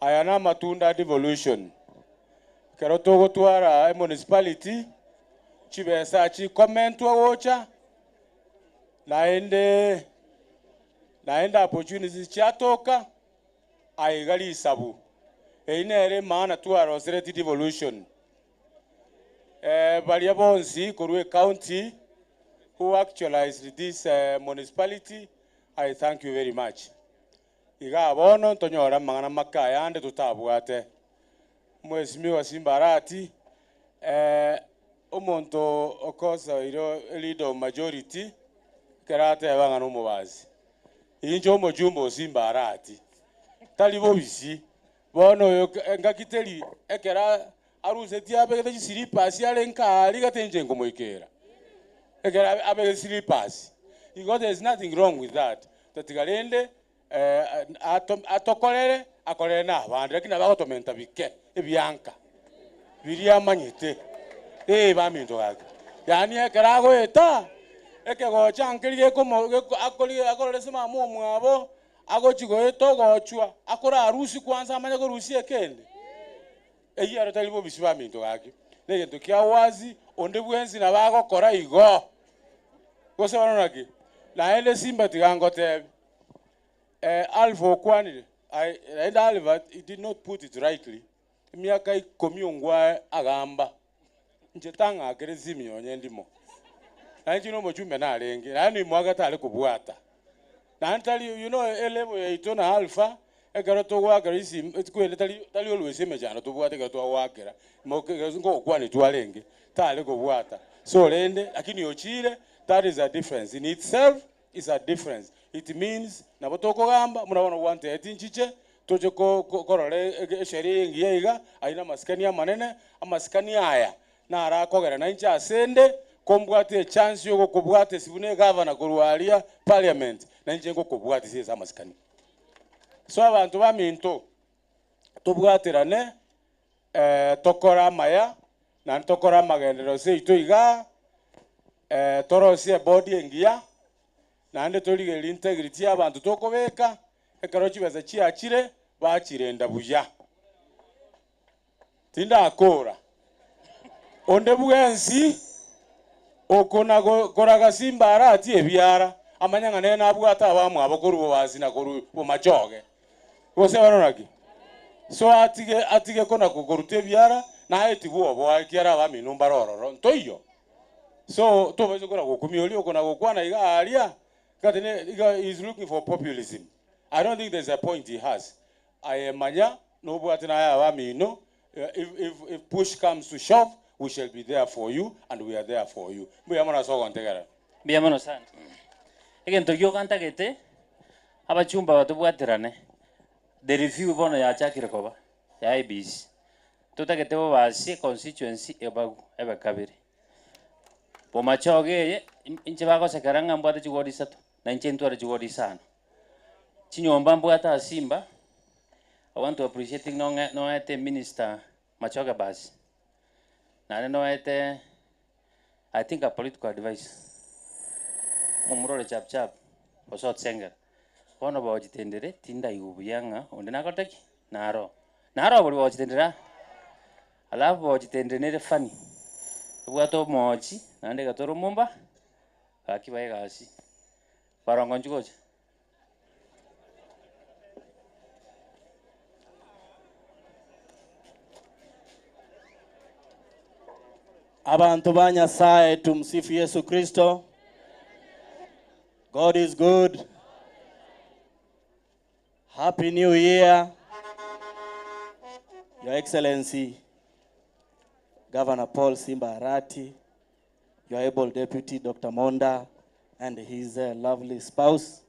Aya namatunda a devolution. Ekero togotwara emunicipality, chibesa chikomentwa gocha, naende naende opportunities chiatoka, aiga risabu. Eyio nere emaana twaroseretie devolution. Baria bonsi korwa ecounty who actualized this municipality, I thank you very much. Igaa bono ntonyore amang'ana make ayande totabwate. Mheshimiwa Simba Arati, omonto okosoire leader of majority, ekero ateba ng'a nomobasi, inche omochumba o Simba Arati, tari bobisi. Bono oyo engaki teri ekero arusetie abegete chislippers are nka aria gete inche nkomoikera. Ekero abegete slippers. Igo there is nothing wrong with that. Tatiga rende atokorere, akorere na abande, lakini nabo agotomenta bike ebianka biria amanyete. Ee baminto gaki. Yaani ekero agoeta, ekegocha nkeri gekomo geko akori akorore ase mama omwabo, agochi goeta ogochwa, akorarusie kwanza amanye korusia ekende. Eyio ero tari bobisi baminto gaki, negento kia wazi, onde bwensi nabo agokora igo. Gose bono naki? Naende simba tiga ngotebi, Alpha okwanire, I, naende Alpha he did not put it rightly, emiaka ikomi ongwae agamba, inche tang'akere esimi nonye ndimo. Naende inche nomochumbe narenge, naende nimwake tare kobwata. Naende tari you know elevel yaito na Alpha, ekero togoakera esimi kwende tari tari always emechando tobwate ekero twagoakera, moke nkogokwania twarenge, tare kobwata. So rende, lakini ochire, that is a difference in itself is a difference. It means nabo tokogamba, buna bono gwantebetie nchiche, toche ko ko korora ege esheria eye engiya iga, ayio na amasikani amanene, amasikani aya naro akogera nainche asende, kombwate echance yogokobwatesi buna egavana korwa aria parliament, nainche ngokobwatisia ase amasikani. So abanto baminto, tobwaterane tokore amaya, naende tokore amagenderero seito igaa, torosie ebodi engiya, naende torigererie integrity ya abanto tokobeka, ekero chibesa chiachire, bachirenda buya. Tindakora. Onde bwensi okona koraga simba aratie ebiara, amanye ng'a nere nabwate abamwabo korwa bobasi na korwa bomachoge. Gose bono naki? So atige atige kona koruta ebiara, naye tigwa oboa ekiagera abamino mbare ororo. Ntoiyo. So tobaisa kora gokumia oria okona gokwana iga aria, gati ne iga he is looking for populism. I don't think there is a point he has. Aye manya nobwate naye abamino, if if if push comes to shove, we shall be there for you and we are there for you. Mbuya mono ase ogontegerera. Mbuya mono sana. Egento gioka ntagete, abachumba batobwaterane, the review bono yachakire koba, ya IEBC. Totagete bobasie constituency ebagu ebe kabere. Bomachoge eye, inche bagosekera ng'a mbwate chigori isato, na inche ntware chigori isano. Chinyomba mbwate ase Simba, I want to appreciate nong'e noete minister Machoge basi, naende noete I think a political adviser, momura ore chap chap, gose otsengera. Bono bochitendere tindaigwa buya ng'a onde nakorete ki? Naro. Naro oboria bochitendere aa. Alafu bochitendere nere funny, ebwate omoochi naende egatwara omomba, gaki bae egasi. Barongo inchuo gocha. Abanto ba Nyasae, tumsifu Yesu Kristo. God is good. Happy New Year, Your Excellency, Governor Paul Simba Arati, your able deputy, Dr. Monda, and his lovely spouse,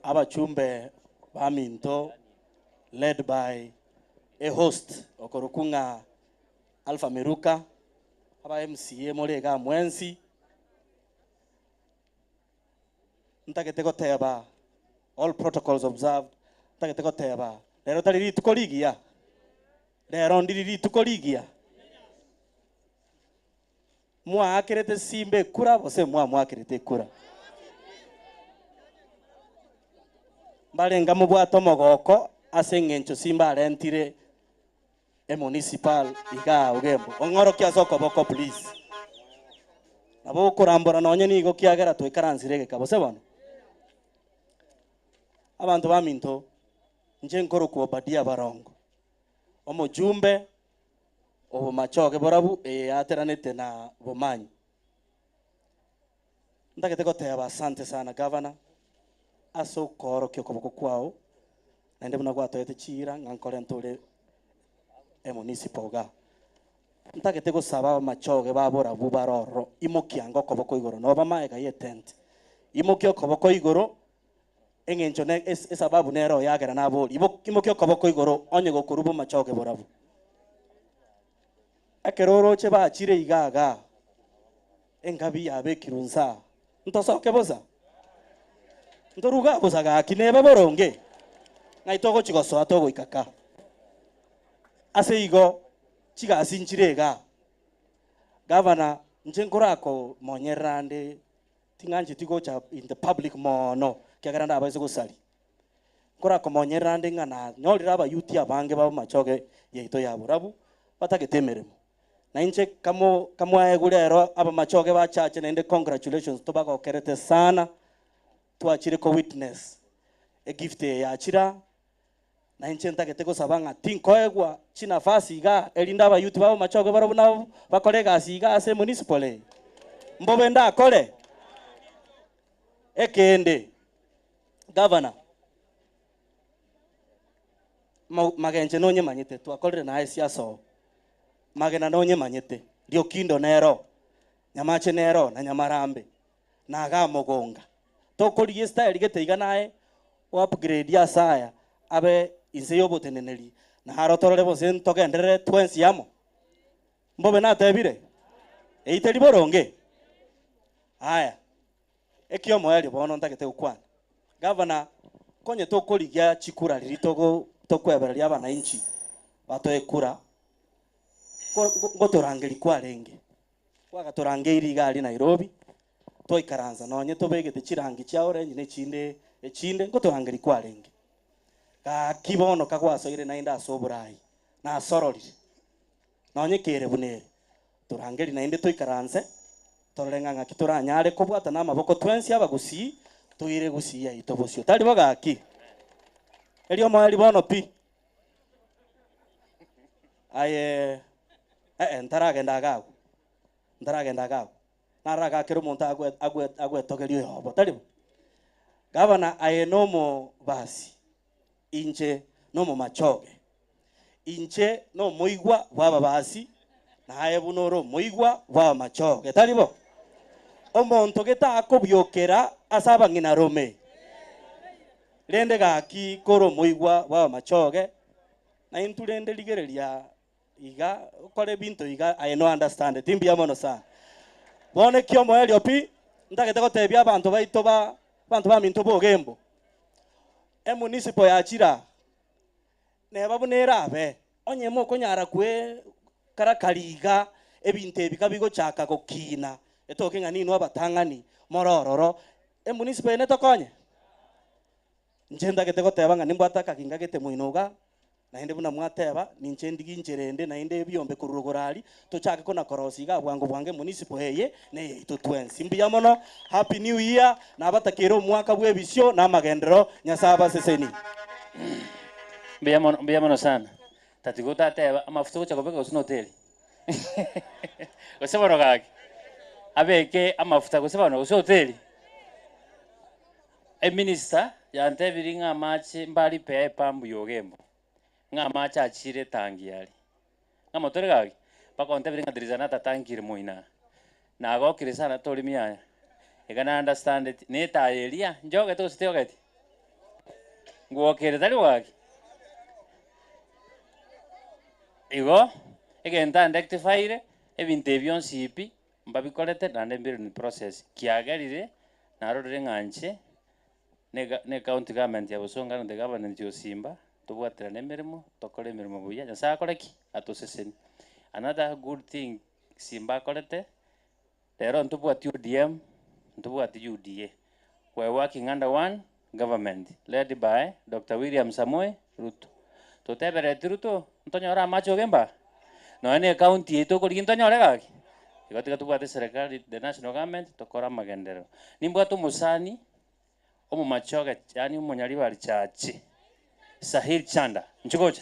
abachumbe baminto, led by a host okorokwa ng'a Alpha Miruka, aba MCA more igaa mwensi, ntagete goteba all protocols observed, ntagete goteba rero tari rituko rigiya? Rero ndiri rituko rigiya? Mwaakerete simba ekura gose mwamwakerete ekura? Mbarenga mobwate omogoko Ase eng'encho Simba arentire emunicipal igaa Ogembo. Ong'orokie ase okoboko please. Nabo okorambora nonye nigo kiagera twaikaransire egeka gose bono? Abanto baminto, inche nkorokwa Obadia Barongo, omojumbe o Bomachoge Borabu eye yateranete na Bomanyi. Ntagete goteba asante sana Gavana ase okoorokia okoboko kwao, naende buna gwatoete chiira ng'a nkorente ore emunicipal igaa. Ntagete gosaba amachoge ba borabu bare ororo, imokia ange okoboko igoro, noba magega y'etent, imokia okoboko igoro, eng'encho ne es esababu nere oyagera nabori, ibo imokia okoboko igoro onye gokorwa bomachoge borabu. Ekero oroche bachire iga igaa, Engabi yabekirwe inse aa. Ntosoke bosa? Ntoruga bosa gaki nebe boronge? Ng'ai togochi gosoa togoika ka? Ase igo chigasi nchire igaa. Gavana inche nkorakomonyerera ande ting'ancheti gocha in the public moono ekiagera ndabaise gosaria. Nkorakomonyerera ande ng'a nanyorire abayuti abange b'amachoge yaito ya borabu batagete emeremo. Na inche kamo kamwaegwe rero abamachoge ba church naende congratulations tobagokerete sana twachire ko witness egift eye yachire aa na inche ntagete gosaba ng'a tinkoegwa chinafasi igaa erinde abayouth ba abamachoge barobwo nabo bakore egasi igaa ase emunicipal eye mbobe ndakore ekende Governor magenche nonyemanyete twakorire naye siasa oo. Magena nonyemanyete, Riokindo nero, Nyamache nero, na Nyamarambe, na Agamogonga. Tokorigia estyle gete iga naye o upgrade ase aya abe inse y'oboteneneri, naro torore gose ntogenderere twensi amo. Mbobe natebire? Eyio teri boronge? Aya, ekiomoerio bono ntagete gokwana, Gavana, konye tokorigia chikura riria togo tokwebereria abanainchi batoe ekura, ngotorangeria kwarenge, kwagatorangeirie iga aria Nairobi, twaikaransa nonye tobegete chirangi chia orange na echinde echinde, ngotorangeria kwarenge. Gaki bono kagwasoire naende ase oborai, nasororire, nonye kere buna ere, torangerie naende toikaranse, torore ng'a ng'aki toranyare kobwatana amaboko twensi abagusii, toire gusii yaito bosio. Tari bo gaki? Erio omoerio bono pi. Aye eh ntaragenda iga agwo, ntaragenda iga agwo, naragakere omonto agwe agwe agwetogerie oyobo, tari bo? Gavana aye nomobasi, inche nomomachoge, inche nomoigwa bw'ababasi, naye buna ore omoigwa bw'abamachoge, tari bo? Omonto gete akobiokera ase abang'ina rome, rende gaki kore omoigwa bw'abamachoge, Na intwe rende rigereria iga, okore ebinto iga, I no understand, timbuya mono sana. Bono ekiomoerio pi, ntagete gotebia abanto baito ba abanto baminto b'Ogembo, emunicipal yachire aa, neba buna erabe, onye mokonyara kwe karakari iga, ebinto ebi kabigochaka gokina, etoke ng'a ninwe abatang'ani more ororo, emunicipal eye netokonye? Inche ntagete goteba ng'a nimbwate akaginga gete moino iga, naende buna mwateba, ninche ndigie inchera ende naende ebiombe korwa rogoro aria, tochake kona-korosia iga bwango bwango emunicipal eye neyaito twensi. Mbuya mono, Happy New Year, nabatakeire omwaka bw'ebisio na amagenderero, Nyasae abasesenie. Mbuya mono, mbuya mono sana. Tatiga otateba amafuta ogocha kobeka gose noteri. Gose bono gaki, abeke amafuta gose bono gose oteri. Eminister yantebirie ng'a amache mbaripea epambu ya Ogembo, ng'a amache achire etangi aria. Ng'a motore gaki, bakontebirie ng'a there is another tank ere moino aa. Nagokire sana tori miaya, iga na understandeti, na etaya eria, njogete gose tiogeti? Ngwokere tari gaki? Igo, egento andectifiire, ebinto ebi bionsi pi, Mbabikorete naende mbire in process, kiagerire narorire ng'a inche ne county government ya Bosongo and the government ya Osimba tobwaterane emeremo, tokore emeremo buya, Nyasaye akore ki? Atosesenie. Another good thing Simba akorete, rero ntobwati ODM, ntobwati UDA, we are working under one. Government led by Doctor William Samoei Ruto. Totebereti Ruto ntonyore amache ogemba? Nonya na ecounty yaito okorigia ntonyore gaki? Igo tiga tobwate serikali the national government tokore amagenderero. Nimbwate omosani omomachoge yaani omonyaribari chache Sahil Chanda, inchuo gocha.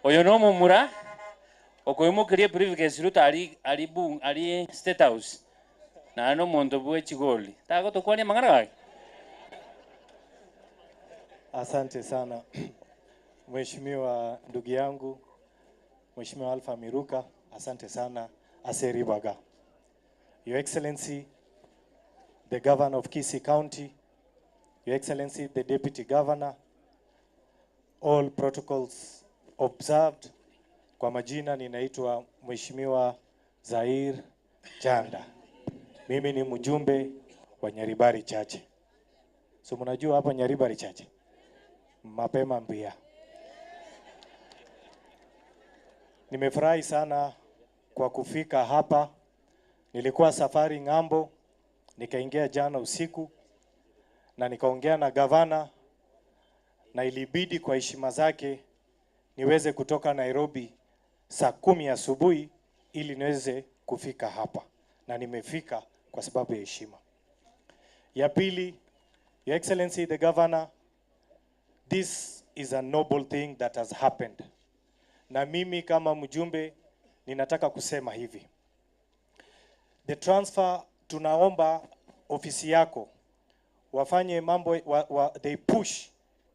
Oyo na omomura okoimokeria ebriefcase Ruto aria aria bung aria state house. Naye nomonto bwe chigoli, tagotokwania amang'ana gaki? Asante sana Mheshimiwa ndugu yangu Mheshimiwa Alpha Miruka, asante sana ase ribaga. Your Excellency the Governor of Kisii County, Your Excellency the Deputy Governor, all protocols observed. Kwa majina ninaitwa Mheshimiwa Zair Chanda. Mimi ni mjumbe wa Nyaribari Chache. So mnajua hapa Nyaribari Chache? Mapema mbia. Nimefurahi sana kwa kufika hapa. Nilikuwa safari ng'ambo, nikaingia jana usiku na nikaongea na gavana na ilibidi kwa heshima zake niweze kutoka Nairobi saa 10 asubuhi ili niweze kufika hapa, na nimefika kwa sababu ya heshima. Ya pili, Your Excellency the Governor, this is a noble thing that has happened. Na mimi kama mjumbe ninataka kusema hivi. The transfer, tunaomba ofisi yako wafanye mambo wa, wa, they push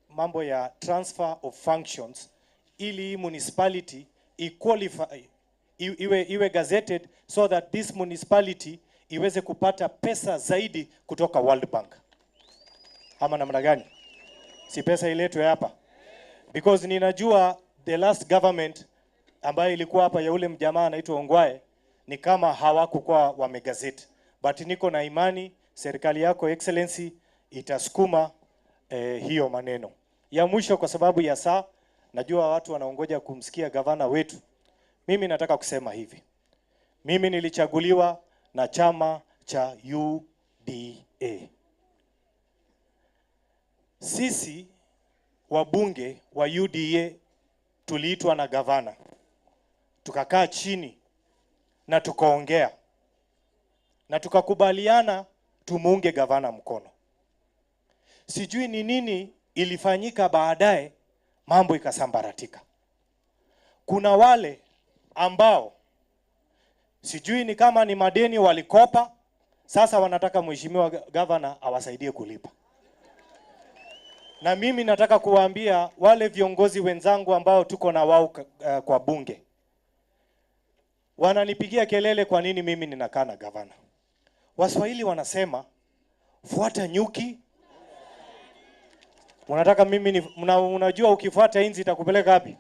mambo ya transfer of functions ili hii municipality iqualify, iwe gazetted so that this municipality iweze kupata pesa zaidi kutoka World Bank. Ama namna gani? Si pesa iletwe hapa? Because ninajua the last government ambayo ilikuwa hapa ya ule mjamaa anaitwa Ongwae ni kama hawakukuwa wamegazette. But niko na imani serikali yako Excellency itasukuma hiyo maneno. Ya mwisho, kwa sababu ya saa, najua watu wanaongoja kumsikia gavana wetu. Mimi nataka kusema hivi. Mimi nilichaguliwa na chama cha UDA. Sisi wabunge wa UDA tuliitwa na gavana. Tukakaa chini na tukaongea. Na tukakubaliana tumuunge gavana mkono. Sijui ni nini ilifanyika baadaye, mambo ikasambaratika. Kuna wale ambao sijui ni kama ni madeni walikopa, sasa wanataka mheshimiwa gavana awasaidie kulipa. Na mimi nataka kuwaambia wale viongozi wenzangu ambao tuko na wao kwa bunge, wananipigia kelele kwa nini mimi ninakaa na gavana. Waswahili wanasema fuata nyuki. Unataka mimi ni, mna, unajua ukifuata inzi itakupeleka wapi?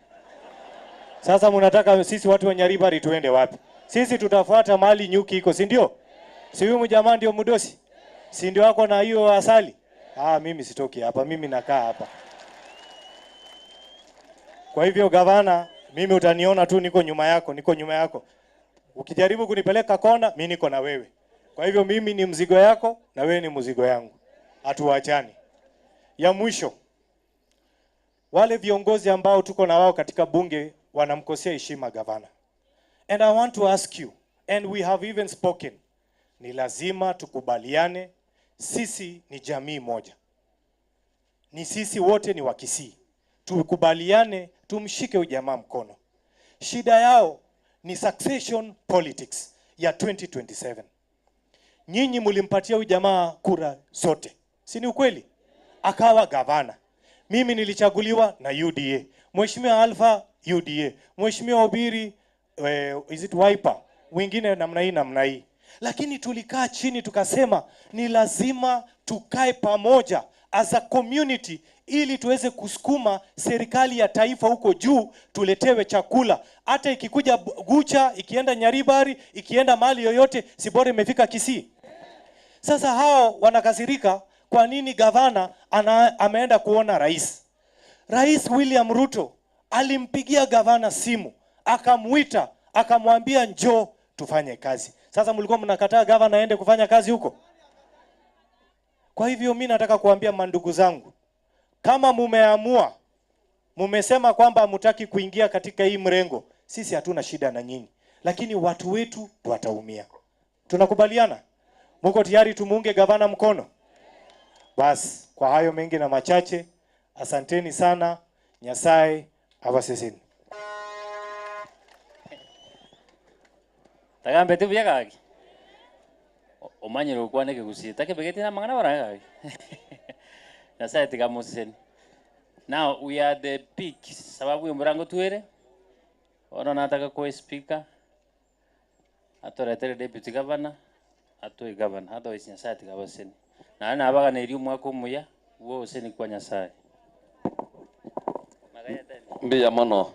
Sasa mnataka sisi watu wa Nyaribari tuende wapi? Sisi tutafuata mahali nyuki iko, si ndio? Si huyu mjamaa ndio mdosi? Si ndio wako na hiyo asali? Mimi sitoki hapa, mimi nakaa hapa. Kwa hivyo gavana, mimi utaniona tu niko nyuma yako, niko nyuma yako. Ukijaribu kunipeleka kona, mimi niko na wewe. Kwa hivyo mimi ni mzigo yako na wewe ni mzigo yangu. Hatuachani. Ya mwisho, wale viongozi ambao tuko na wao katika bunge wanamkosea heshima gavana. And I want to ask you, and we have even spoken, ni lazima tukubaliane, sisi ni jamii moja. Ni sisi wote ni wa Kisii. Tukubaliane, tumshike ujamaa mkono. Shida yao ni succession politics ya 2027. Nyinyi mlimpatia huyu jamaa kura zote. Si ni ukweli? Akawa gavana. Mimi nilichaguliwa na UDA. Mheshimiwa Alpha UDA. Mheshimiwa Obiri, is it Wiper? Wengine namna hii namna hii. Lakini tulikaa chini tukasema ni lazima tukae pamoja as a community ili tuweze kusukuma serikali ya taifa huko juu tuletewe chakula. Hata ikikuja Gucha, ikienda Nyaribari, ikienda mahali yoyote, si bora imefika Kisii. Sasa hao wanakasirika kwa nini gavana ameenda kuona rais. Rais William Ruto alimpigia gavana simu, akamuita, akamwambia njoo tufanye kazi. Sasa mlikuwa mnakataa gavana aende kufanya kazi huko? Kwa hivyo mi nataka kuambia mandugu zangu, kama mumeamua, mumesema kwamba hamutaki kuingia katika hii mrengo, sisi hatuna shida na nyinyi, lakini watu wetu wataumia. Tunakubaliana? Muko tayari tumuunge gavana mkono? Basi kwa hayo mengi na machache, asanteni sana. Nyasaye awaseseni. Tagambete buya gaki. Omanyire gokwana ekegusii takebegete na amang'ana barage gaki. Nyasaye tiga amoseseni. Now we are the peak sababu ya omorango twere bono nataka koe speaker atoretere deputy governor atoe governor otherwise Nyasaye tiga abaseseni. Naende nabaganeirie omwaka omuya bwa oboseseni kwa Nyasaye. Mbuya mono.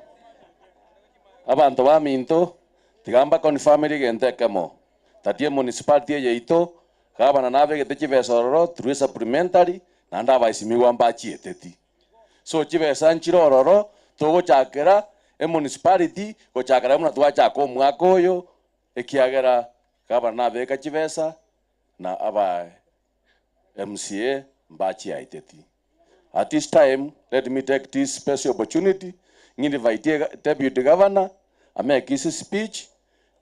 Abanto baminto, tiga mbaconfirmere egento ekemo. Tati emunicipality eye yaito, gavana nabegete chibesa ororo through supplementary, naende abaesimigwa mbachieteti. So chibesa nchire ororo, togochakera emunicipality, gochakera buna twachaka omwaka oyo, ekiagera gavana nabeka chibesa na aba MCA mbachiaeteti. At this time, let me take this special opportunity, ng'invite Deputy Governor, amake his speech,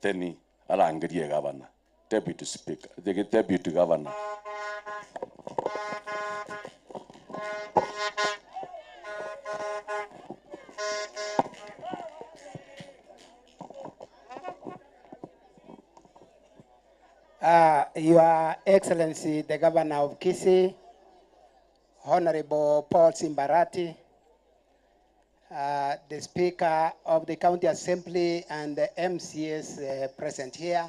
then arangerie Governor, Deputy Speaker, the Deputy Governor. Your Excellency, the Governor of Kisii, Honorable Paul Simba Arati, the Speaker of the County Assembly and the MCAs present here,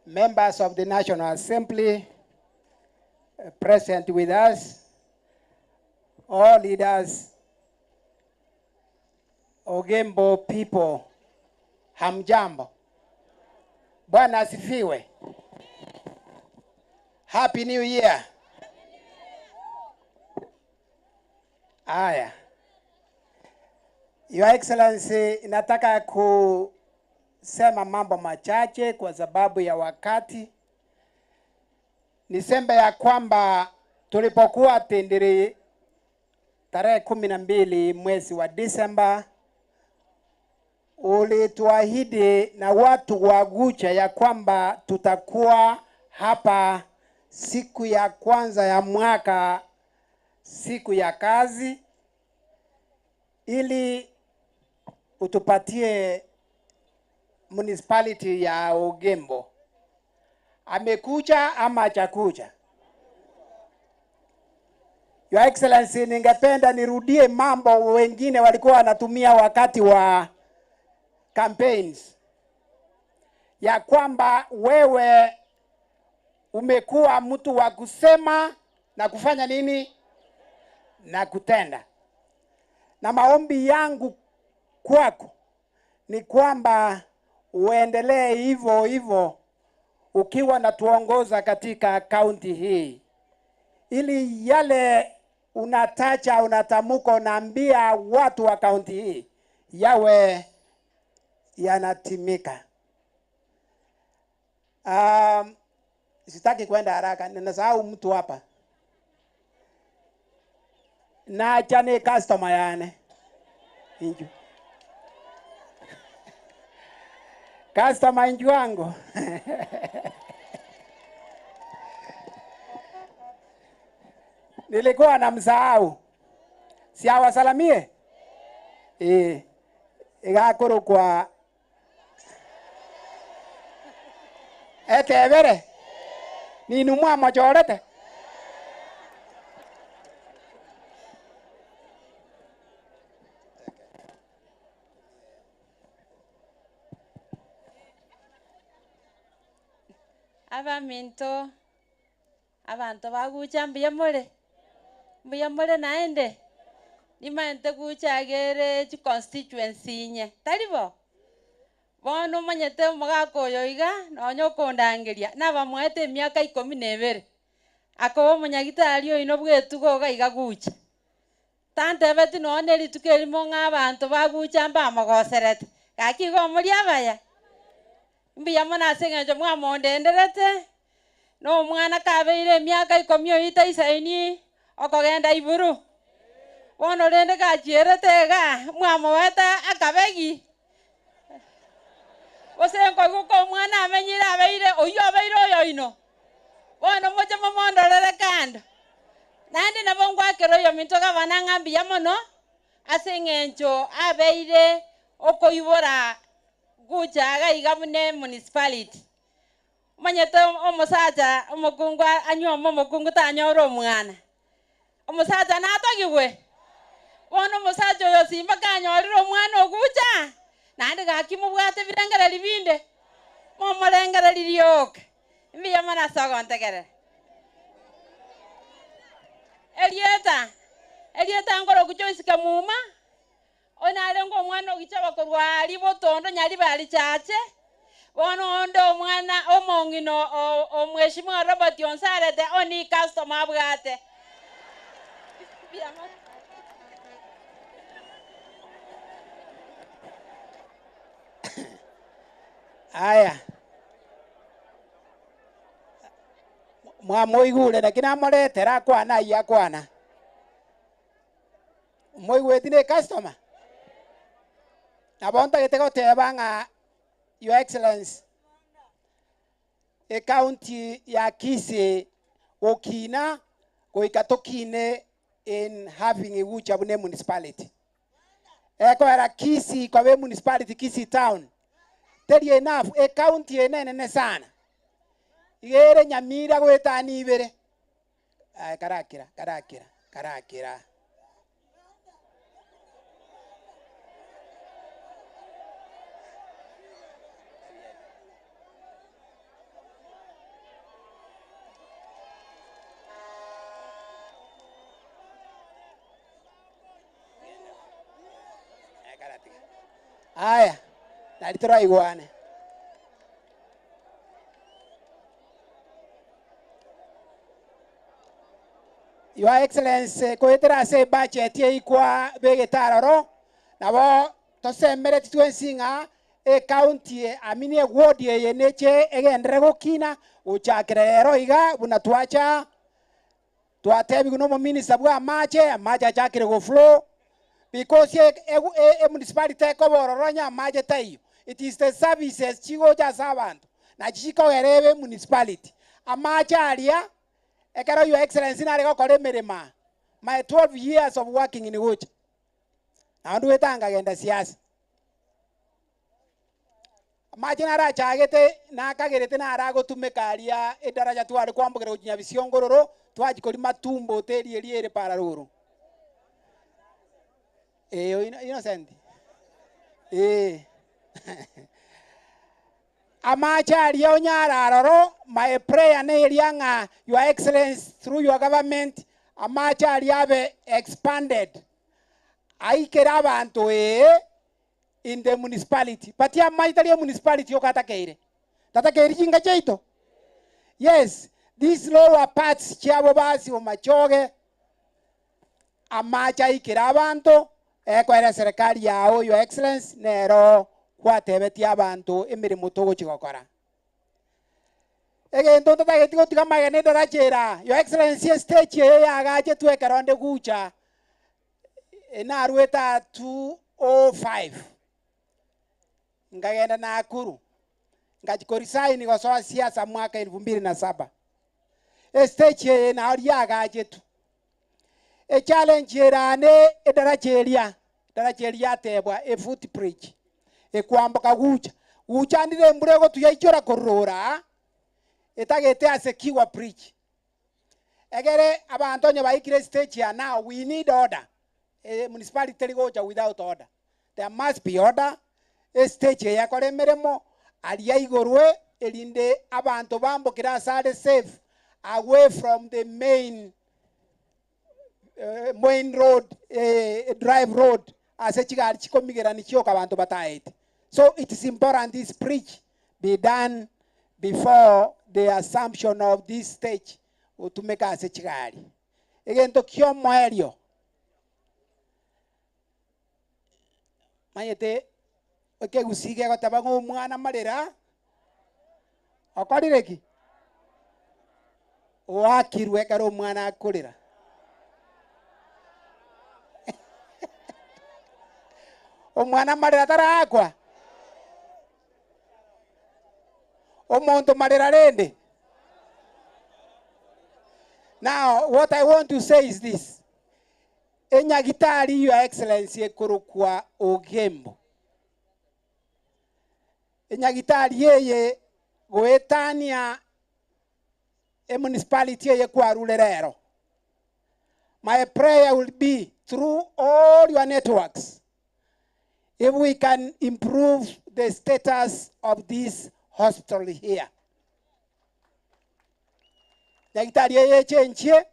members of the National Assembly present with us, all leaders, Ogembo people, hamjambo. Bwana asifiwe. Happy New Year. Aya. Your Excellency, nataka kusema mambo machache kwa sababu ya wakati. Niseme ya kwamba tulipokuwa Tindiri tarehe 12 mwezi wa Disemba, ulituahidi na watu wa Gucha ya kwamba tutakuwa hapa siku ya kwanza ya mwaka, siku ya kazi, ili utupatie municipality ya Ogembo. Amekuja ama hajakuja? Your Excellency, ningependa nirudie mambo wengine walikuwa wanatumia wakati wa campaigns, ya kwamba wewe umekuwa mtu wa kusema na kufanya nini na kutenda. Na maombi yangu kwako ni kwamba uendelee hivyo hivyo ukiwa natuongoza katika kaunti hii, ili yale unatacha, unatamuka, unaambia watu wa kaunti hii yawe yanatimika. Sitaki kwenda haraka, ninasahau mtu hapa. Nacha ni customer yane. Inju. Customer inju wangu. Nilikuwa namsahau. Si awasalamie? Igakuru kwa etebere. Ninumwa mochorete. Abaminto, abanto bagucha mbuya more. Mbuya more naende. Nimaente gucha agere chi constituency nye. Taribo? Bono omanyete omogaka oyo iga, nonya okondangeria. Nabamwete emiaka ikumi na ebere. Akoba omonyagitari oino bwetugo iga iga gucha. Tantebeti nonya rituko erimo ng'a abanto bagucha mbamogoserete. Gaki igo omori abaya. Mbuya mono ase eng'encho mwamondenderete. Na omwana kabeire emiaka ikomi oyio taisaini okogenda iburu. Bono rende gachierete iga, mwamoete akabegi. Gose nkoigwa ko omwana amenyire abeire oyio obeire oyoino. Bono moche momondorere kando. Naende nabo ngwakera oyominto gavana ng'a mbuya mono, ase eng'encho abeire okoibora gocha iga iga buna emunicipality. Omanyete omosacha omokungu anyuome omokungu tanyore omwana, omosacha natogigwe? Bono omosacha oyo Simba kanyorire omwana ogucha, naende gaki mobwate ebirengererio binde, momorengererie rioka. Mbuya mono ase ogontegerera. Erieta, erieta nkorokwa Joyce Kamuma, Onye narenge omwana o Gichaba korwa aaria botondo Nyaribari Chache, bono onde omwana omong'ina o Mheshimiwa Robert Onsarete one customer abwate. Aya, mwamoigure naki namoretera akwane ayio akwana. Moigweti ne customer? Nabo ntagete goteba ng'a Your Excellency, ecounty ya Kisii gokina goika tokine in having Egucha buna emunicipality. Ekoera Kisii koba emunicipality Kisii town teri enough, ecounty eye nenene sana. Iga ere Nyamira goetania ibere. Aye karakira, karakira, karakira. Aya, nari toraigwane. Your Excellency, koetera ase ebudget eyio kwabegete aroro, nabo tosemereti twensi ng'a ecounty eye, I mean eward eye neche egenderere gokina gochakera rero iga buna twacha twatebigwa na omominister bwa amache, amache achakire goflow because emunicipality ekoba ororo onye amache taiyo, it is the services chigocha ase abanto nachi chikogera ebe emunicipality. Amache aria Ekero Your Excellency nare gokora emeremo aa, my 12 years of working in Gucha, nabo ndwete aa nkagenda siasa. Amache narachagete nakagerete nare agotumeka aria edaraja tware kwambokera gochia Nyabisiongo twachia koria matumbo hoteli eria ere para rogoro. Eh, Innocent? Eh. Amache aria onyare aroro, my prayer neria ng'a Your Excellency through your government amache aria abe expanded aikere abanto ee in the municipality. But amache tari emunicipality yoka atakeire, tatakeiri chinka chiaito. Yes, these lower parts chiabo basi Bomachoge, Amache aikire abanto, ekoera eserekari yao, Your Excellency, nero gwatebetie abanto emeremo togochia gokora. Egento ntotageti gotiga amagena edaracha ere aa, Your Excellency, estage eye yagachetwe ekero nde gucha, narwete aa 205, nkagenda Nakuru, ngachia koresign gosoa siasa mwaka elfu mbili na saba. Estage eye nao riagachetwe. Echallenge ere aa ne edaracha eria, edaracha eria yatebwa e foot bridge, ekwamboka gucha. Gucha ndire embura egotuya ichora korora aa, etagete ase Kiwa bridge. Egere abanto onye baikire estage ya now, we need order. E municipality teri gocha without order. There must be order, estage eye ekore emeremo, aria igorwe erinde abanto bambokere ase are safe away from the main main road drive road ase chigari chikomigerani chioka abanto bataete. So it is important this bridge be done before the assumption of this stage gotumeka ase chigari. Egento kiomoerio Manyete ekegusii gegoteba ng'a omwana marera okorire ki? Oakirwe ekero omwana akorera. Omwana marera taraakwa? Omonto marera rende? Now, what I want to say is this. Enyagitari, Your Excellency, ekorokwa Ogembo. Enyagitari eye goetania emunicipality eye kwarure rero. My prayer will be through all your networks, if we can improve the status of this hospital here. Nyagitari eye echenchie,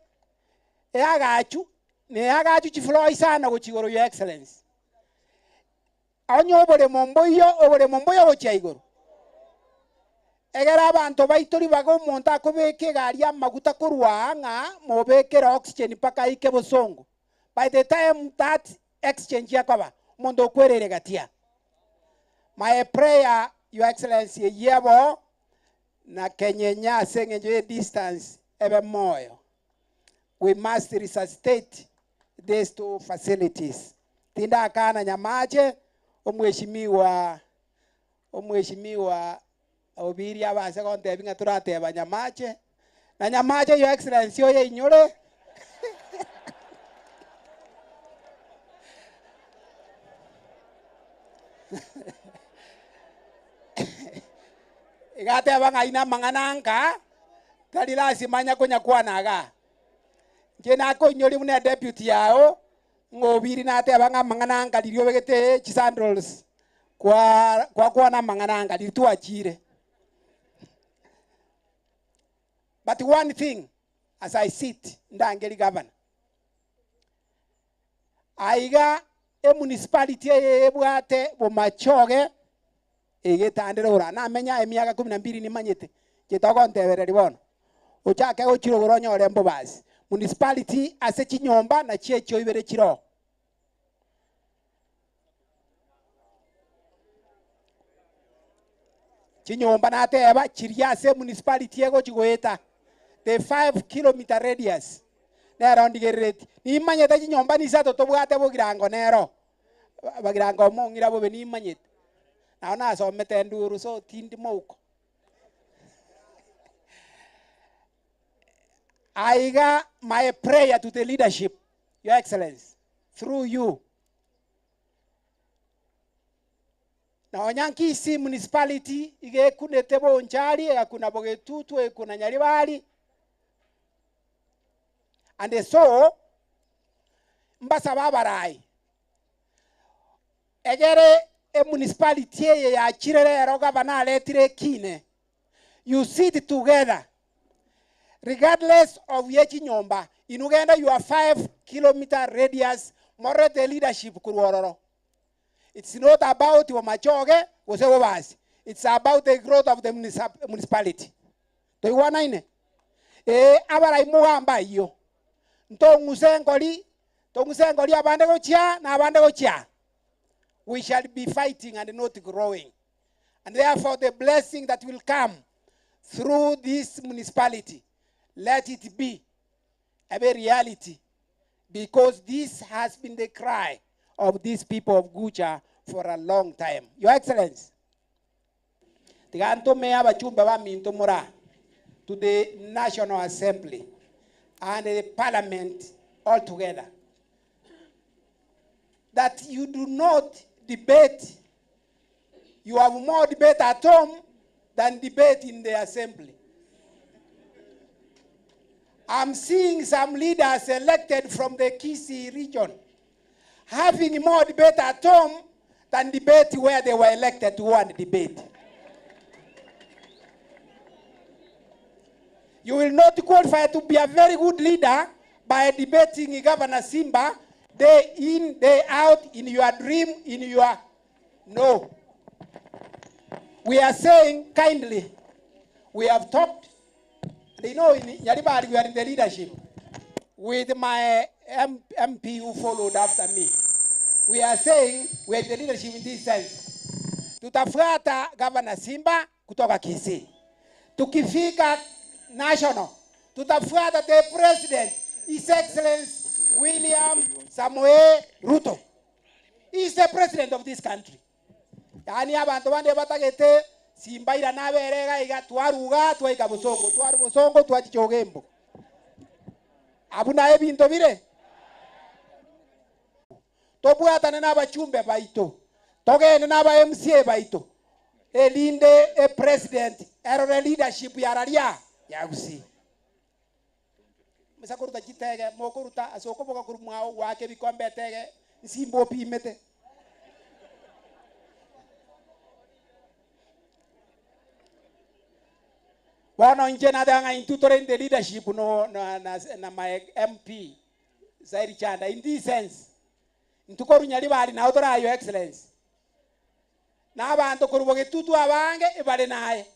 eagachu, neagachu chifloor isano gochia igoro, Your Excellency. Onye oboremo mboiyo, oboremo mboiyo gochia igoro. Egera abanto baito ribaga omonto akobeka egari y'amaguta korwa aa ng'a mobekere oxygen mpaka aike bosongo. By the time that exchange ekoba, omonto okwereire gatia. My prayer, Your Excellency, eyio ebo na kenyenya ase eng'encho ye distance ebe moyo. We must resuscitate these two facilities. Tindakana Nyamache, omweshimiwa omweshimiwa Obiri abase gontebia ng'a torateba Nyamache, na Nyamache Your Excellency oyo einyore. Iga ateba ng'a aina amang'ana nka, tari lasima anya konyakwana igaa. Inche nakoinyoria buna edepute yao, ng'a Obiri nateba ng'a amang'ana nka riria obegete chisandals kwa kwakwana amang'ana nka riria twachire. But one thing, as I sit, ndangeri governor, aiga emunicipality eye ebwate bomachoge egetandere ora namenya emiaka kumi na mbili nimanyete inche togontebereria bono ochake gochira igoro onyore mbobasi municipality ase chinyomba nachio echio ibere chiroo. Chinyomba nateba chiria ase emunicipality egochi goeta the 5 kilometer radius nero ndigerereti. Nimanyete chinyomba nisato tobwate bogirango nero, bagirango omong'ira bobe nimanyete. Nabo nasomete enduru so tindi mouko. Aiga my prayer to the leadership, Your Excellency, through you, Nonya Kisii Municipality iga ekunete Bonchari, egakuna Bogetutu, egakuna Nyaribari. And so, mbasabe abarai, egere emunicipality eye yachire rero gavana aretire ekine, you sit together regardless of ye chinyomba, inwe genda your 5 kilometer radius morete leadership korwa ororo. It's not about bomachoge gose bobasi, it's about the growth of the municipality. Toigwanaine? Ee, abarai mogambe ayio. Ntong'use engori, tong'use engori abande gochia na abande gochia. We shall be fighting and not growing. And therefore the blessing that will come through this municipality, let it be a reality, because this has been the cry of these people of Gucha for a long time. Your Excellency, tiga ntome abachumba baminto mora to the National Assembly and the Parliament all together, that you do not debate. You have more debate at home than debate in the assembly. I'm seeing some leaders elected from the Kisii region having more debate at home than debate where they were elected to go and debate. You will not qualify to be a very good leader by debating Governor Simba day in, day out, in your dream, in your... No. We are saying kindly, we have talked. And you know, in Nyaribari, we are in the leadership with my MP who followed after me. We are saying we are in the leadership in this sense. Tutafuata Governor Simba kutoka Kisii. Tukifika national, Tutafuata the president, His Excellency William Samoei Ruto. He is the president of this country. Yaani abanto bande batagete simbaira nabere iga iga twaruga twaika bosongo, twarwa bosongo twachicha ogembo. Abwo naye ebinto bire. Tobwatane na abachumbe baito, togende na aba MCA baito, erinde epresident erore leadership yararia ya Gusii. Misa koruta chitege, mokoruta ase okoboka korwa mwao goaka ebikombe etege, nsimba opimete. Bono inche nateba ng'a intwe tore in the leadership no, na, na, na my MP Zairi Chanda in this sense, intwe korwa Nyaribari nao tore aa Your Excellency, na abanto korwa Bogetutu abange ebare naye.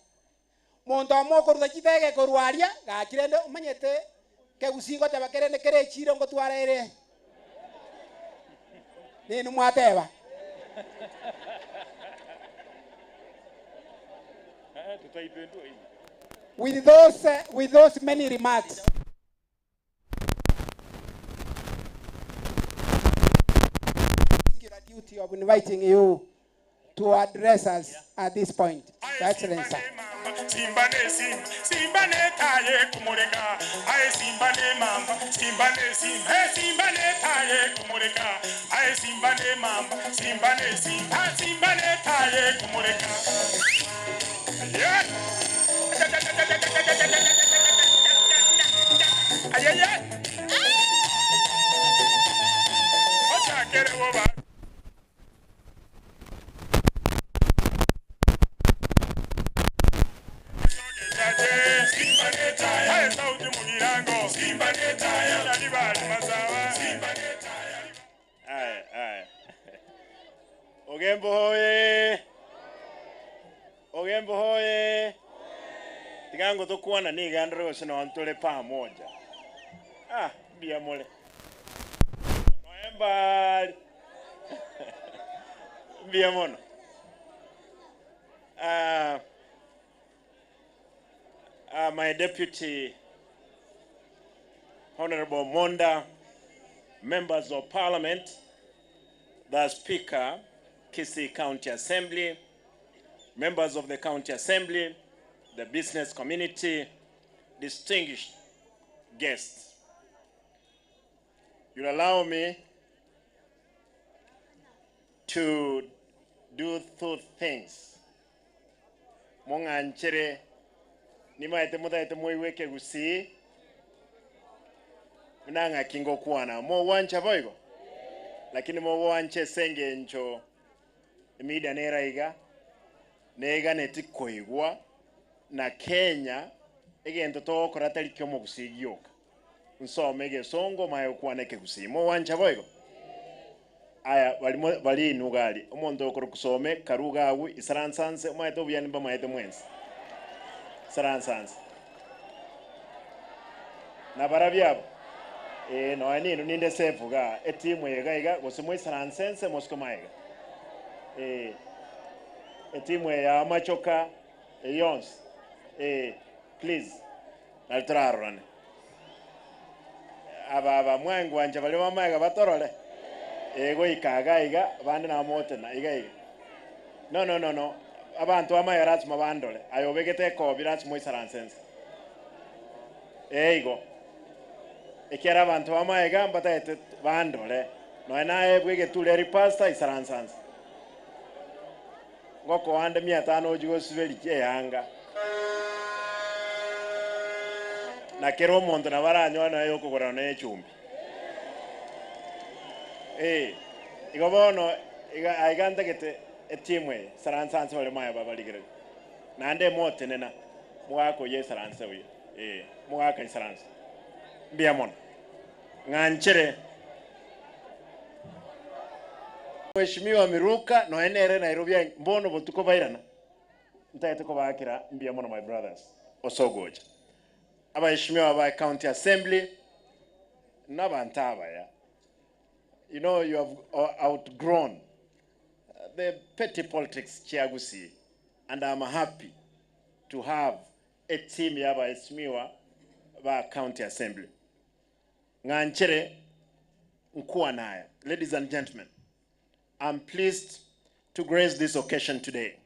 Monto omo okoruta chitege korwa aria, gaki rende omanyete kegusii ngoteba kerende kere echiro ngotwara ere. Ninwe mwateba. With those, with those many remarks. Duty of inviting you to address us at this point. Your Excellency. Simba ne simba, simba ne taye kumureka. Aye simba ne mamba, simba ne simba, hey simba ne taye kumureka. Aye simba ne mamba, simba ne simba, simba ne taye kumureka. Yeah. Aye aye. Ochakere woba. Aya, aya. Ogembo hoye! Ogembo hoye! Tiga tokwana niga ndore gose nonye tore pamoja. Ah, mbuya more. Noe mbari. Mbuya mono. Ah, my deputy, Honorable Monda, members of parliament, the Speaker, Kisii County Assembly, members of the County Assembly, the business community, distinguished guests. You'll allow me to do two things. Mong'anchere nimaete motagete moiweke gusii buna ng'aki ngokwana mogwancha boigo lakini mogwancha ase eng'encho emidia nera iga neganeti koigwa na Kenya egento togokora tari kia omogusii gioka nsome egesongo maye gokwana ekegusii mogwancha boigo aya bari bari inuga aria omonto okoro kusome karuga agwo isaransanse omaete obuya nimbamaete mwensi isaransanse nabarabio abo ee nonya ninwe ninde safe igaa etimu eye iga iga gose moisaranse nse mosike maega ee etimu eye ya amachoka eye yonsi ee please nari torarorane aba aba mwangwancha baria bamaega batorore ee goika iga iga abande namotena iga iga no no no no abanto bamaega lasima bandore aye obegete ekobi lasima oisaranse nse ee igo ekiara abanto bamaega mbatagete bandore nonya naye bwa egeture pastor isaransa nse ngokoande mia tano ochi gosiberi eyanga na kera omonto nabo aranyoa naye okogora na echumbi eh igo bono iga aiga ntagete etimu eye saransanse bare maye babarigereria naende motenena mogaka oyo esaranse buya eh mogaka isaranse mbuya mono ng'anchere Mheshimiwa Miruka noe nere Nairobi mbono botuko bairana ntagete kobakera mbuya mono my brothers osogocha abaheshimiwa ba county assembly n'abantu abaya. You know, you have outgrown the petty politics chiagusi, and I'm happy to have a team ya abaheshimiwa Ba County Assembly. Ng'anchere nkwane aya. Ladies and gentlemen, I'm pleased to grace this occasion today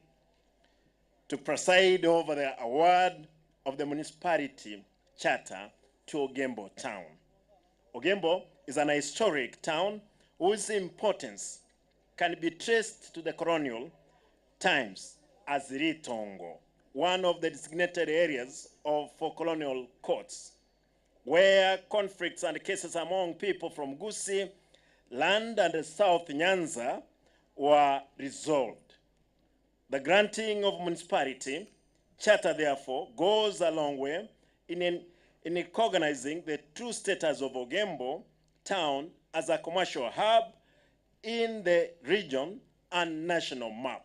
to preside over the award of the municipality charter to Ogembo Town. Ogembo is an historic town whose importance can be traced to the colonial times as Ritongo, one of the designated areas of for colonial courts, where conflicts and cases among people from Gusii land and South Nyanza were resolved. The granting of municipality charter, therefore, goes a long way in, in, in recognizing the true status of Ogembo town as a commercial hub in the region and national map.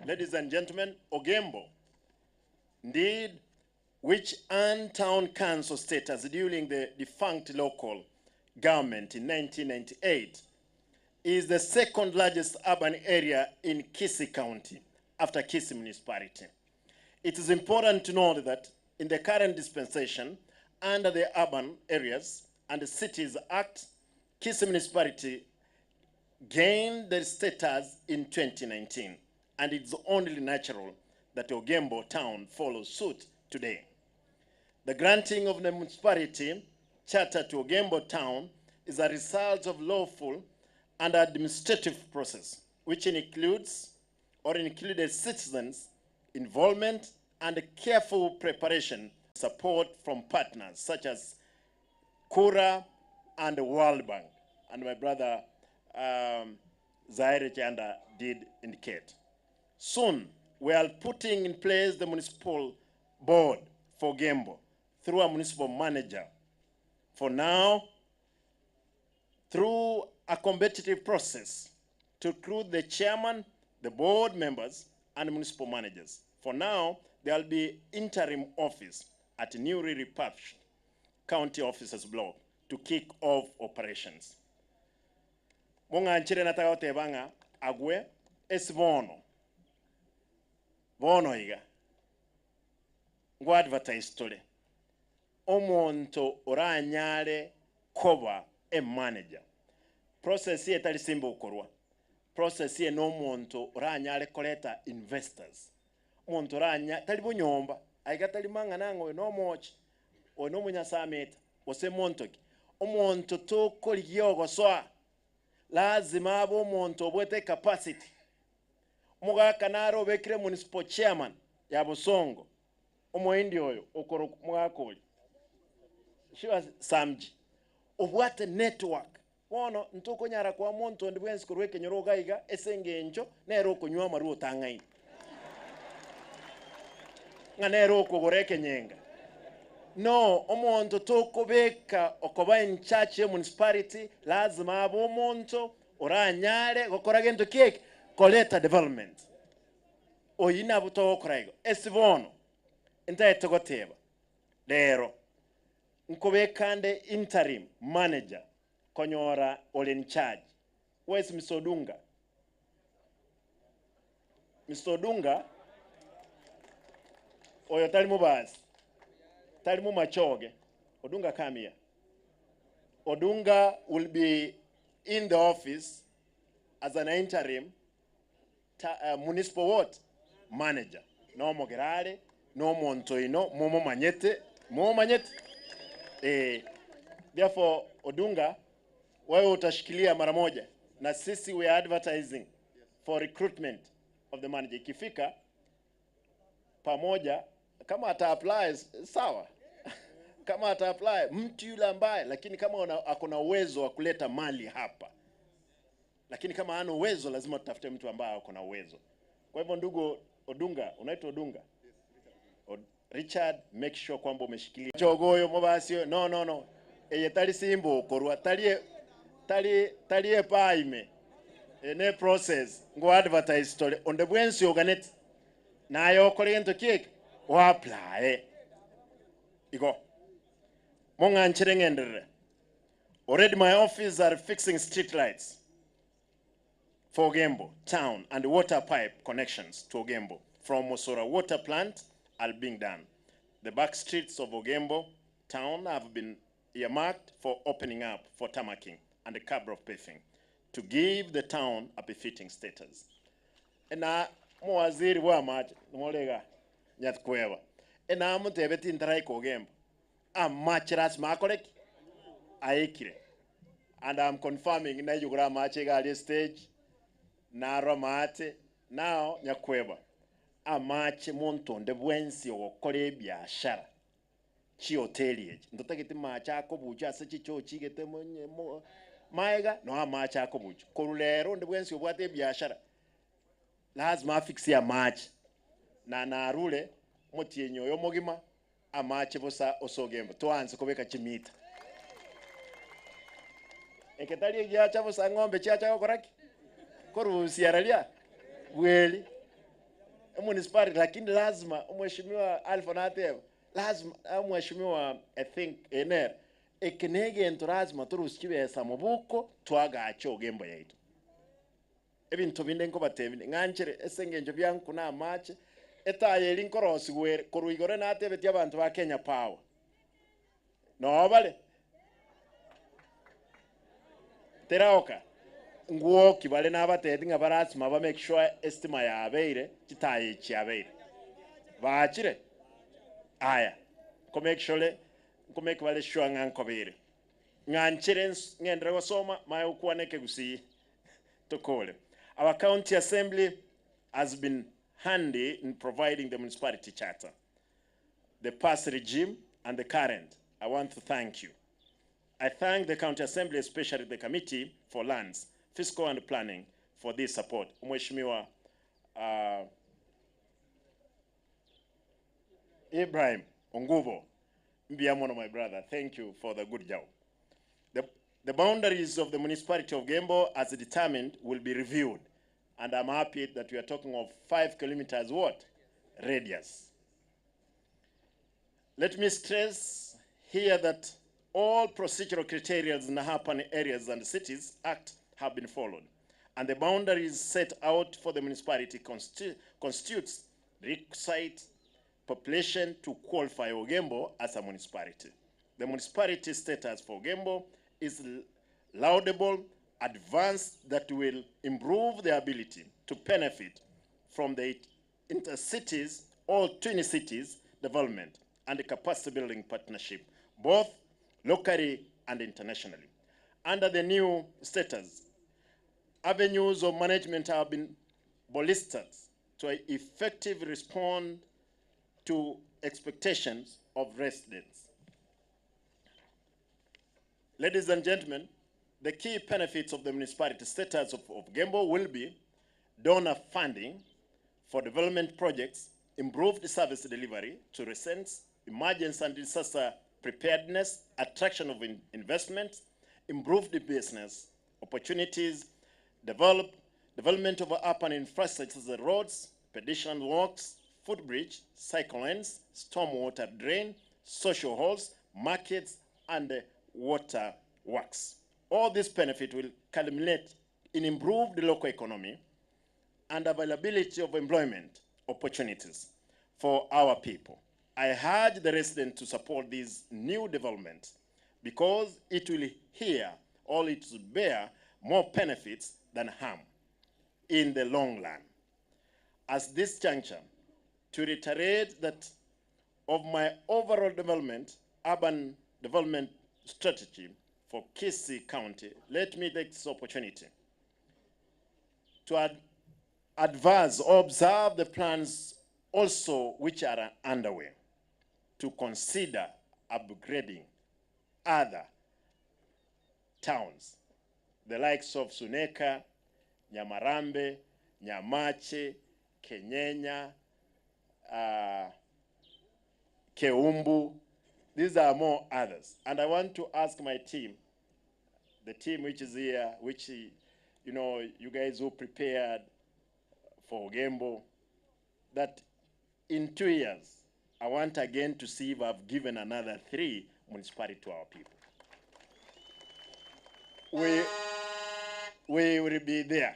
Ladies and gentlemen, Ogembo, indeed, which earned town council status during the defunct local government in 1998, is the second largest urban area in Kisii County after Kisii Municipality. It is important to note that in the current dispensation, under the Urban Areas and Cities Act, Kisii Municipality gained their status in 2019, and it's only natural that Ogembo town follows suit today. The granting of the municipality charter to Ogembo town is a result of lawful and administrative process, which includes or included citizens' involvement and careful preparation support from partners such as Kura and the World Bank. And my brother Zaire Chanda did indicate. Soon, we are putting in place the municipal board for Ogembo through a municipal manager. For now, through a competitive process to recruit the chairman, the board members, and municipal managers. For now, there will be interim office at newly refurbished county officers block to kick off operations. Mong'anchire nataka goteba ng'a agwe ase bono bono iga ngo advertise tore omonto oranyare koba e manager process etari simba okorwa process ye nomonto oranyare koreta investors omonto oranya tari bonyomba aiga tari mang'ana ng'a oyo nomochi oyo nomonyasameta gose monto ki omonto tokorigia ogosoa lazima abe omonto obwete capacity omogaka nare obekire municipal chairman ya Bosongo omoindi oyo okoro omogaka oria Shiwa Samji obwate network bono ntokonyara kwa omonto onde bwensi korwa ekenyoro iga iga ase eng'encho nere okonywa amarwa otang'aini ng'a nere okogora ekenyenga no omonto tokobeka okoba in charge ya municipality lazima abe omonto oranyare gokora gento kieki koleta development oyi nabo togokora igo ase bono ntaete goteba rero nkobekande interim manager konyora ore in charge. Where's Mr. Odunga? Mr. Odunga oyo tari mubasi tari mumachoge. Odunga, come here. Odunga will be in the office as an interim municipal what manager no mogerare no monto ino mumumanyete mumumanyete. Therefore Odunga, wewe utashikilia mara moja na sisi we are advertising for recruitment of the manager. Ikifika pamoja kama ata apply sawa, kama ata apply mtu yule ambaye, lakini kama ako na uwezo wa kuleta mali hapa, lakini kama hana uwezo lazima tutafute mtu ambaye ako na uwezo. Kwa hivyo ndugu Odunga, unaitwa Odunga? Richard, make sure kwamba umeshikilia chogoyo mobasio. No, no, no, eye tari simbo okorwa tari tari tari epaime ene process ngo advertise tore onde bwensi oganeti naye okore gento kieke o apply igo mong'anchere ng'enderere. Already my office are fixing street lights for Ogembo town and water pipe connections to Ogembo from Mosora water plant are being done. The back streets of Ogembo town have been earmarked for opening up for tarmacking and cabro paving to give the town a befitting status. Na mowaziri bw'amache more iga Nyakweba, enamotebeti ntaraika Ogembo, amache lasima akore ki? Aekire. And I'm confirming naiyogore amache iga aria estage, naro amaate, now Nyakweba, amache monto onde bwensi ogokora ebiashara chihoteli echi, ntotageti mache akobucha ase chichoo chigete maega, no amache akobucha. Korwa rero onde bwensi obwate ebiashara, Lazima afixe amache, na narure omotienyi oyo omogima amache bosa ase ogembo, toanse kobeka chimita. Eke tari egiacha bosa ng'ombe chiacha gokora ki? Korusia raria bweri emunicipality, lakini lazima omweshimiwa Alpha nateba, lazima omweshimiwa I think eye nere, eke negento lazima torusie chibesa mobuko twagache ogembo yaito. Ebinto binde nkobatebia, ng'anchere ase engencho biankuna amache, etaya eria nkorosigwa ere korwa igoro natebetie abanto ba Kenya Power. Noo bare? Teraoka? Ngwoki bare nabatebi ng'a barasima ba make sure estima yabeire, chitaya echi chiabeire. Baachire? Aya, nko make sure, nko make bare sure ng'a nkobeire. Ng'anchere ng'enderere gosoma, maye gokwana ekegusii. Tokore. Our county assembly has been handy in providing the municipality charter. The past regime and the current, I want to thank you. I thank the county assembly, especially the committee for lands, fiscal and planning for this support. Mheshimiwa Ibrahim Ongubo, mbuya mono my brother, thank you for the good job. The, the boundaries of the municipality of Gembo as determined will be reviewed and I'm happy that we are talking of 5 kilometers what? Radius. Let me stress here that all procedural criteria in the urban areas and cities act have been followed and the boundaries set out for the municipality constitutes requisite population to qualify Ogembo as a municipality. The municipality status for Ogembo is laudable advance that will improve the ability to benefit from the intercities or twin cities development and the capacity building partnership, both locally and internationally. Under the new status, avenues of management have been bolstered to effectively respond to expectations of residents. Ladies and gentlemen, the key benefits of the municipality status of Gembo will be donor funding for development projects, improved service delivery to residents, emergency and disaster preparedness, attraction of investment, improved business opportunities, development of urban infrastructure such as roads, pedestrian walks, footbridge, cycle lanes, stormwater drain, social halls, markets, and water works. All this benefit will culminate in improved local economy and availability of employment opportunities for our people. I urge the residents to support this new development because it will hear or it will bear more benefits than harm in the long run. At this juncture, to reiterate that of my overall development, urban development strategy for Kisii County, let me take this opportunity to advise or observe the plans also which are underway to consider upgrading other towns, the likes of Suneka, Nyamarambe, Nyamache, Kenyenya, Keumbu. These are more others. And I want to ask my team, the team which is here, which, you know, you guys who prepared for Ogembo, that in 2 years, I want again to see if I've given another 3 municipality to our people. We will be there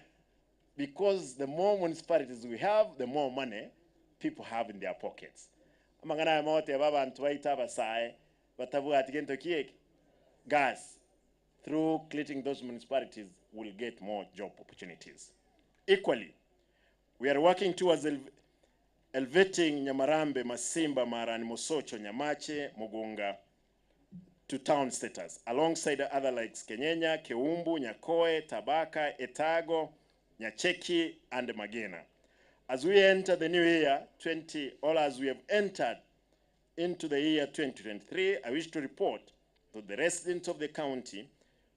because the more municipalities we have, the more money people have in their pockets. Amang'ana aya mogote babantu baita abasae, Batabwati gento ki eke? Gas. Through creating those municipalities will get more job opportunities. Equally, we are working towards elevating Nyamarambe, Masimba, Marani, Mosocho, Nyamache, Mugunga to town status, alongside other likes Kenyenya, Keumbu, Nyakoe, Tabaka, Etago, Nyacheki, and Magena. As we enter the new year, 20, or as we have entered into the year 2023, I wish to report to the residents of the county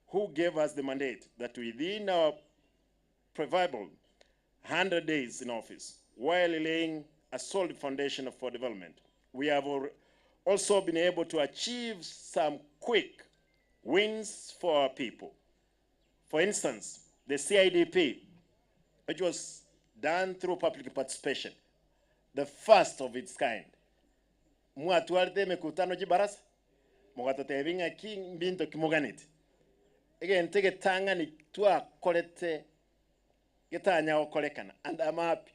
who gave us the mandate that within our proverbial 100 days in office, while laying a solid foundation for development, we have also been able to achieve some quick wins for our people. For instance, the CIDP, which was done through public participation, the first of its kind. Mwatwarete emekutano chibarasa, mogatotebia ng'aki mbinto ki moganeti. Egento egetang'ani twakorete getanya gokorekana, and I'm happy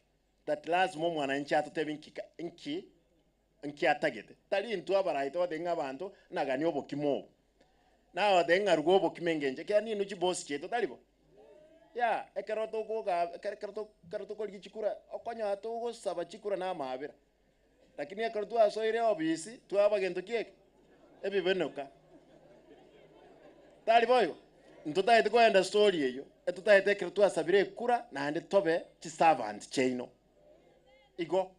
that lazima omwananchi atotebie nki nki nki atagete. Tari intwe abarai togotebi ng'a abanto nagani obokima obo. Nagotebi ng'a ruga obokima engencho ekiagera ninwe chibosi chiaito tari bo? Yeah, ekero tokoga ekero ekero ekero tokorigia chikura, okonyora togosaba chikura na amaabera. Lakini ekero twasoire obisi, twaba gento ki eke? Ebibenoka. Tari boigo? Ntotagete koenda story eyio, etotagete ekero twasabire ekura naende tobe chiservant chiaino. Igo.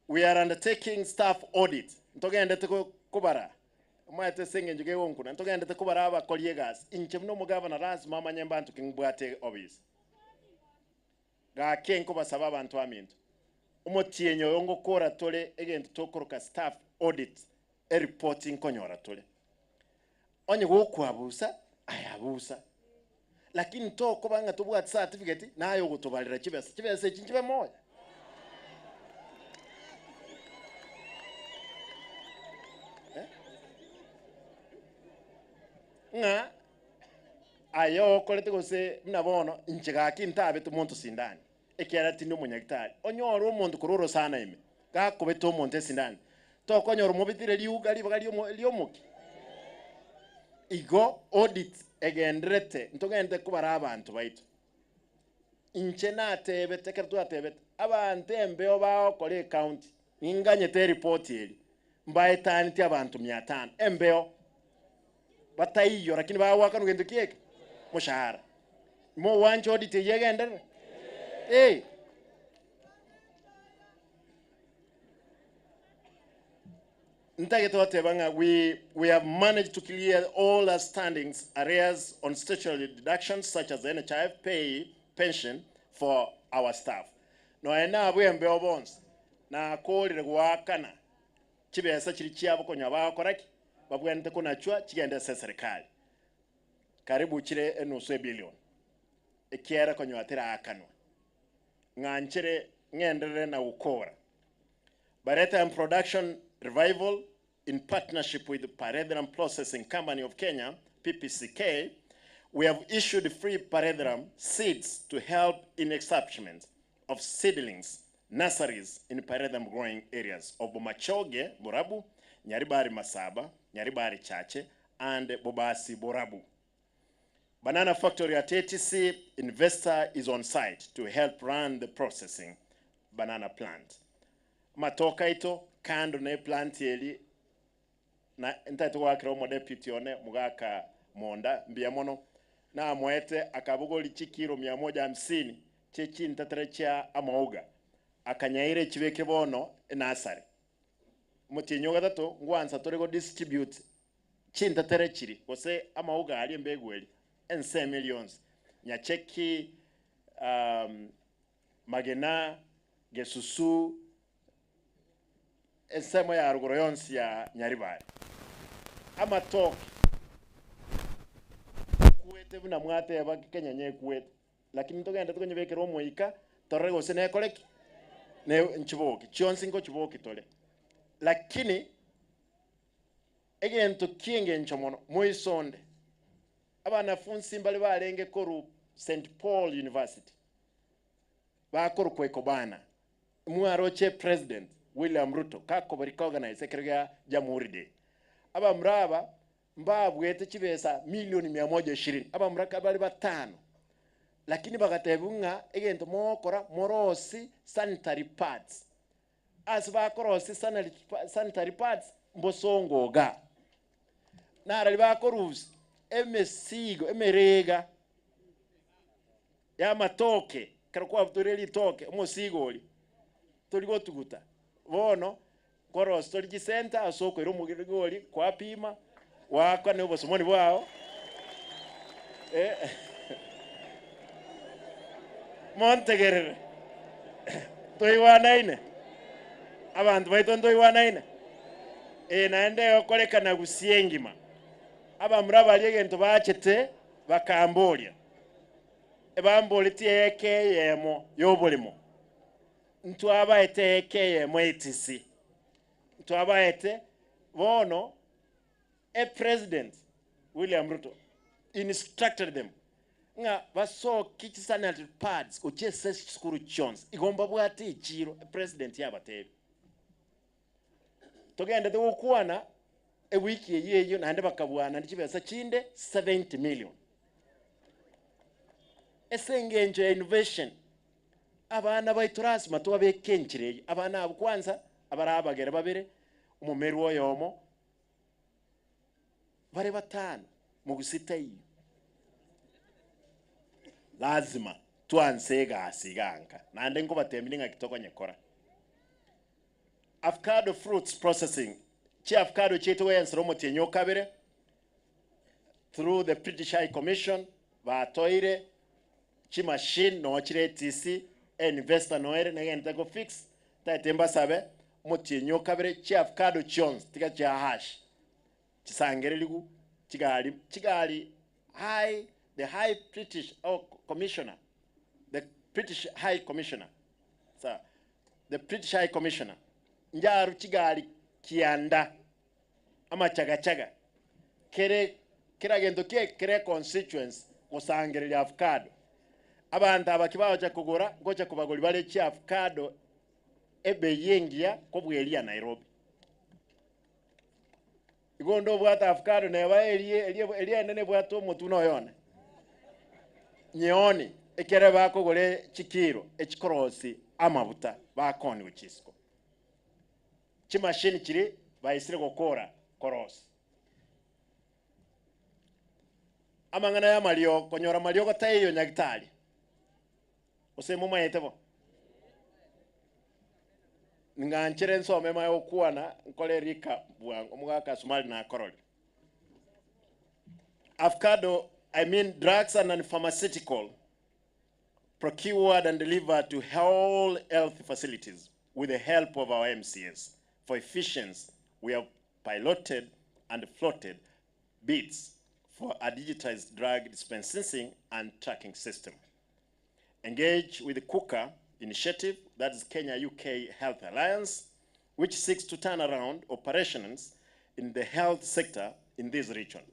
We are undertaking staff audit. Ntogendete kobara, omanyete ase eng'encho kegonkuna, ntogendete kobara abakori egasi. Inche buna omogavana lazima amanye mbanto ki mbwate obisi. Gaki nkobasaba abanto baminto, omotienyi oyo ngokora tore egento tokoroka staff audit, eripoti nkonyora tore. Onye gokwabusa, aye abusa. Lakini tokoba ng'a tobwati certificate, naye ogotobarera chibesa, chibesa echi nchibe moyo. Eh? Ng'a Aye okorete gose buna bono, inche gaki ntabete monto sindani, ekiagera tindi omonyagitari. Onyore omonto korwa orosana ime, gakobeta omonto esindani, tokonyora omobetire riuga ribaga ri'omokia. Igo audit egendererete, ntogenderete kobara abanto baito. Inche natebete, ekero twatebete, abanto embeo bagokora ecounty, ninganyete eripoti eria, mbaetanetie abanto mia tano, embeo. Bataiyo, lakini bagoakanwa gento ki eke? Moshahara. Mogwancha audit eyio egenderere? Eh. Ntagete goteba ng'a we, we have managed to clear all outstanding arrears on statutory deductions such as NHIF pay, pension for our staff. Nonya nabwo embeo bonsi nakorire goakana Chibesa chiria chiabo konya bagokora ki? Babwenerete konachwa chigende ase eserekari. Karibu chire enusu ebillion. Ekiagera konyoa teraakanwa. Ng'a nchere ng'enderere na gokora. Baretime Production Revival in partnership with Paredram Processing Company of Kenya, PPCK, we have issued free Paredram seeds to help in establishment of seedlings nurseries in pyrethrum growing areas of Bomachoge Borabu, Nyaribari Masaba, Nyaribari Chache, and Bobasi Borabu. Banana factory at ATC, investor is on site to help run the processing banana plant. Amatoke aito kando ne plant eri Na ntagete goakera omodeputy one mogaka Monda mbuya mono, namoete akabogoria chikilo mia moja hamsini chie chintetere chia amauga, akanyaira echibekire bono enasari. Omotienyi o gatato ngwansa tore go distribute chintetere chiri gose amauga aria embegu eria ensemo eria yonsi, Nyacheki, Magena, Gesusu, ensemo ya rogoro yonsi ya Nyaribari. Amatoke ekwete buna mwateba Kenya nyekwete, lakini ntogende tokonyebekera omoika torore gose nekore ki? Ne nchiboki chionsi nkochiboki tore. Lakini egento ki'engencho mono moisonde, abanafunsi mbare barenge korwa St Paul University bakorokwa Ekobana. Mwaroche president William Ruto gakoba recognized ekero gia Jamhuri Day. Abamura aba mbabuete chibesa milioni mia moja ishirini, abamura bare batano, lakini bagatebiwa ng'a egento mogokora morosie sanitary pads. Ase bakorosia sanitary pads mbosongo iga, narari bakorusia emesigo emerega y'amatoke, ekero kwabutoire ritoke omosigo oria tori gotuguta, bono nkorosia tori chisenta ase okoira omorigo oria kwapima, gwakana obosomoni bwao montegerere, ntoigwanaine? Abanto baito ntoigwanaine? Ee, naende egokorekana gusii engima. Abamura baria egento bachete bakamboria, ebamboretie eka eyemo y'oboremo, ntwabaete eka eyemo etisi, ntwabaete bono e president William Ruto instructed them ng'a basokie chisanitary pads gochia ase chisukuru chionsi, igo mbabwate echiro, epresident yabatebia. Togendete gokwana ewiki eyio eyio naende bakabua naende chibesa chinde 70 million. Ase engencho ya innovation, abana baito lasima twabeke enchera eyio, abana abwo kwanza abare abagere babere, omomerwa oyomo, bare batano, mogusii taiyo. Lazima twanse egasi iga nka, naende nkobatebia ng'aki tokonyekora. Avocado fruits processing, chiavocado chiaito goyensera omotienyi o kabere through the British High Commission batoire chimachine noo chire ATC, einvestor noo ere negente go fix, ntagete mbasabe omotienyi o kabere chiavocado chionsi tiga chia hash chisangereriwu chigari chigari high the high British oh commissioner the British High Commissioner sawa the British High Commissioner njaru chigari kianda amachagachaga kere kera gento kie kere constituency gosangereria avocado. Abanto aba kibagocha kogora ngocha kobagori bare chiavocado ebei engiya kobua eria Nairobi. Igo onde obwate avocado neba eria eria eria enene ebwate omotwe na oyone, nyeoni ekere bakogora chikiro echikorosia amabuta bakoni gochia isiko. Chimashini chiria baisire gokora korosia. Amang'ana ya amariogo, konyora amariogo taiyo nyagitari, gose momaete bo? Ng'anchere nsome manye gokwana nkore recap bwango omogaka Sumari nakororire. Avocado, I mean drugs and non-pharmaceutical procured and delivered to all health facilities with the help of our MCAs. For efficiency, we have piloted and floated bids for a digitized drug dispensing and tracking system. Engage with the KUKA initiative, that is Kenya UK Health Alliance, which seeks to turn around operations in the health sector in this region,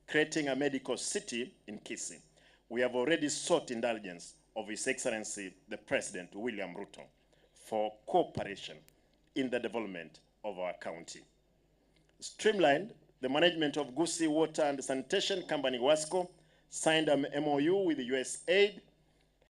creating a medical city in Kisii. We have already sought indulgence of His Excellency the President William Ruto for cooperation in the development of our county. Streamlined the management of Gusii Water and Sanitation Company, WASCO, signed an MOU with the USAID